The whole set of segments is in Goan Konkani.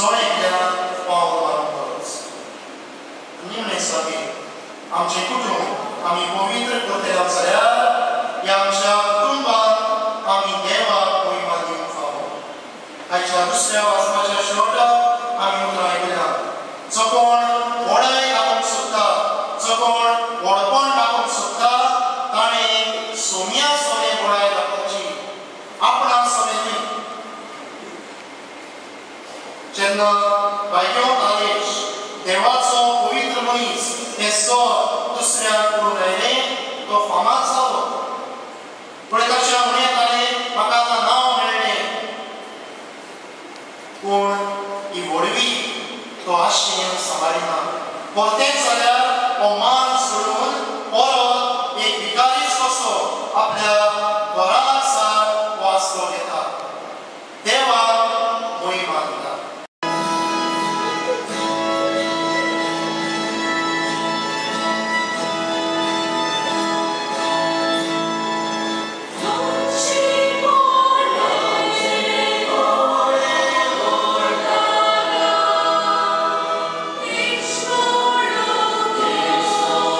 जण एकल्यान पावल मारूंक गरज. निमणें सादी आमचें कुटुंब आमी पवित्र करतले जाल्यार ह्या आमच्या कुटुंबान आमी देवाक मोहिमा दिवंक फावो. आयच्या दुसऱ्या वाचपाच्या शेवटाक आमी उतरां आयकल्या, जो कोण व्हडाय दाखोवंक सोदता, जो कोण व्हडपण दाखोवंक सोदता ताणें सोम्या सोने व्हडाय दाखोवची, आपणा सोने न्हय. जेन्ना भायलो आदेश देवाचो पवित्र मनीस हें सत दुसऱ्याक करून आयलें तो फामाद जालो. पूण ताच्या उणें ताणें म्हाका आतां नांव मेळ्ळें, पूण ही व्हडवी तो आशेन सांबाळिना. परतेंच जाल्यार हो मान सोडून परत एक भिकारीच कसो आपल्या घरा लागसार हो आसरो घेता. देवाक मोहिमा दिता. Thank you.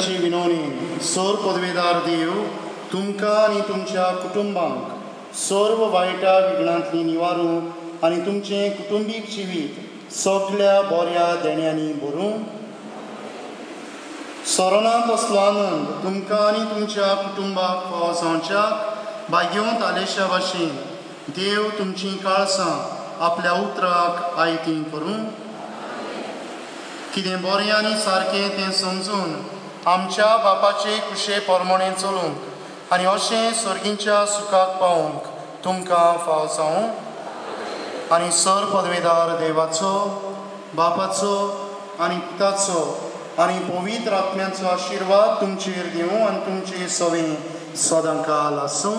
तांचे विनवणेन सोर पदवेदार देव तुमकां आनी तुमच्या कुटुंबांक सर्व वायटा विघ्नांतली निवारूं आनी तुमचें कुटुंबीक जिवीत सगल्या बऱ्या देण्यांनी भरूं. सोरोनांत असलो आनंद तुमकां आनी तुमच्या कुटुंबाक फावो जावच्याक भाग्योंत आलेशा भाशेन देव तुमचीं काळसां आपल्या उतराक आयतीं करूं. कितें बरें आनी सारकें तें समजून आमच्या बापाचे कुशे परमणें चलूंक आनी अशें सर्गींच्या सुखाक पावोवंक तुमकां फाव जावं. आनी सर पदवेदार देवाचो, बापाचो आनी पुताचो आनी पवित्र आत्म्याचो आशिर्वाद तुमचेर दिवं आनी तुमचे सवें सदांकाल आसूं.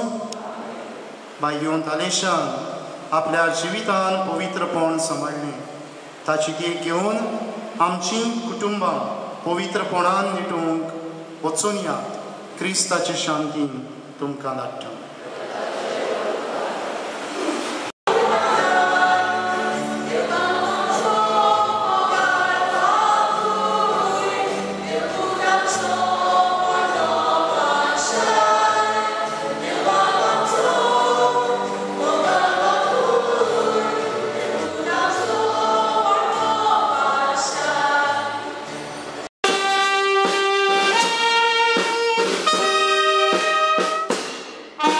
भाग्योंत आलेशान आपल्या जिवितान पवित्रपण सांबाळ्ळें, ताची देख घेवन आमची कुटुंबां पवित्रपणान निटूंक वचून यात. क्रिस्ताचे शांतीन तुमकां धाडटा. Bye.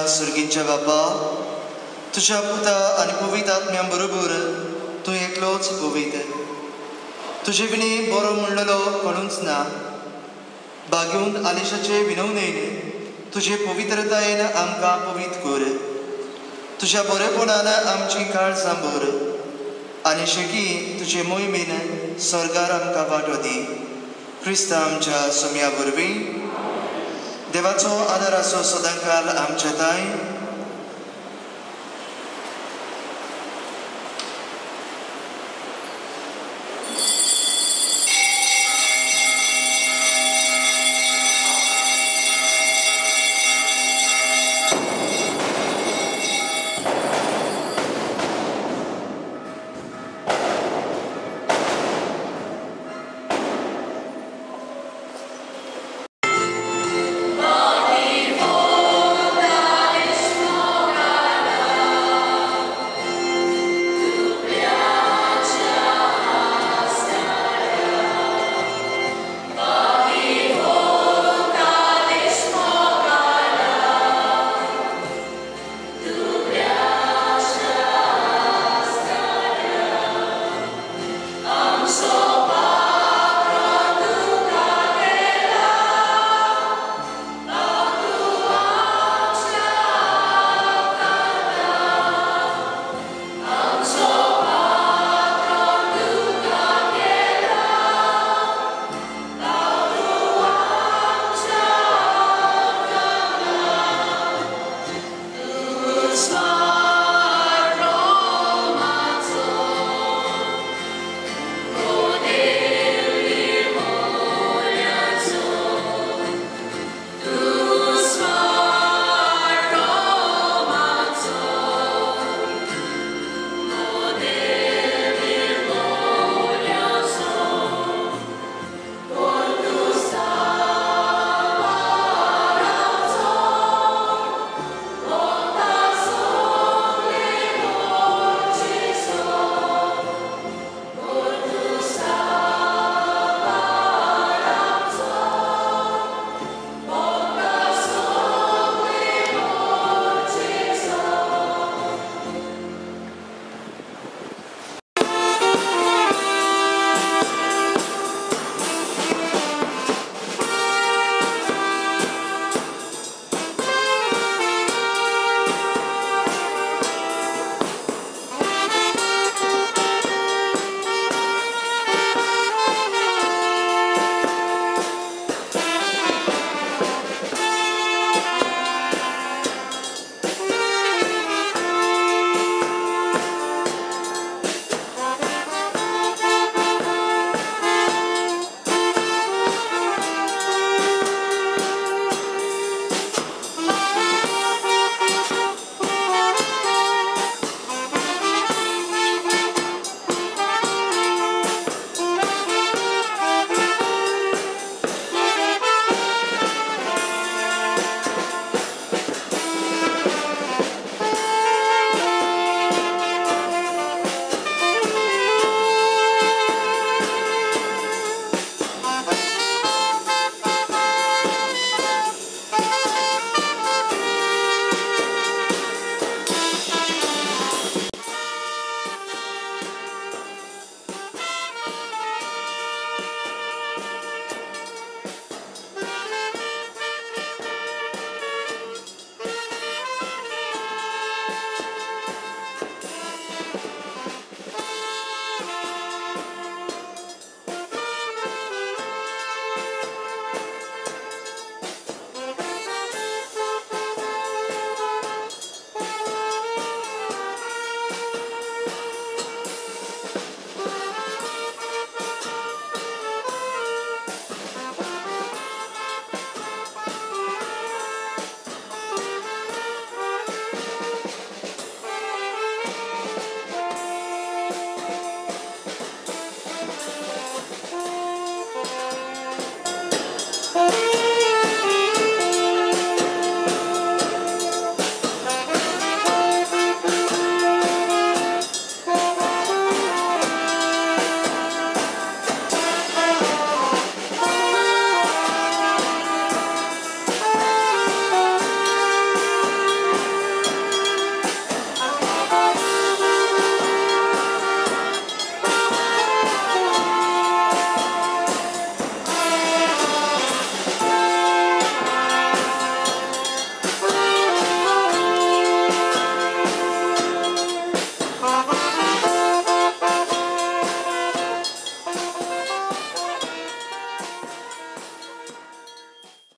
सर्गींच्या बापा, तुझ्या पुता आनी पवित्र आत्म्या बरोबर तूं एकलोच पवित्र, तुजे विणी बरो म्हणलेलो कोणूच ना. बागेवन आलिशाचे विनवणेन तुजे पवित्रतायेन आमकां पवित्र कर, तुज्या बरेपणान आमची काळजां भर आनी शेकी तुजे मोहिमेन स्वर्गार आमकां वाटो दी. क्रिस्ता आमच्या सोम्या वरवीं. देवाचो आदार आसो सदांकाल आमच्या ताय.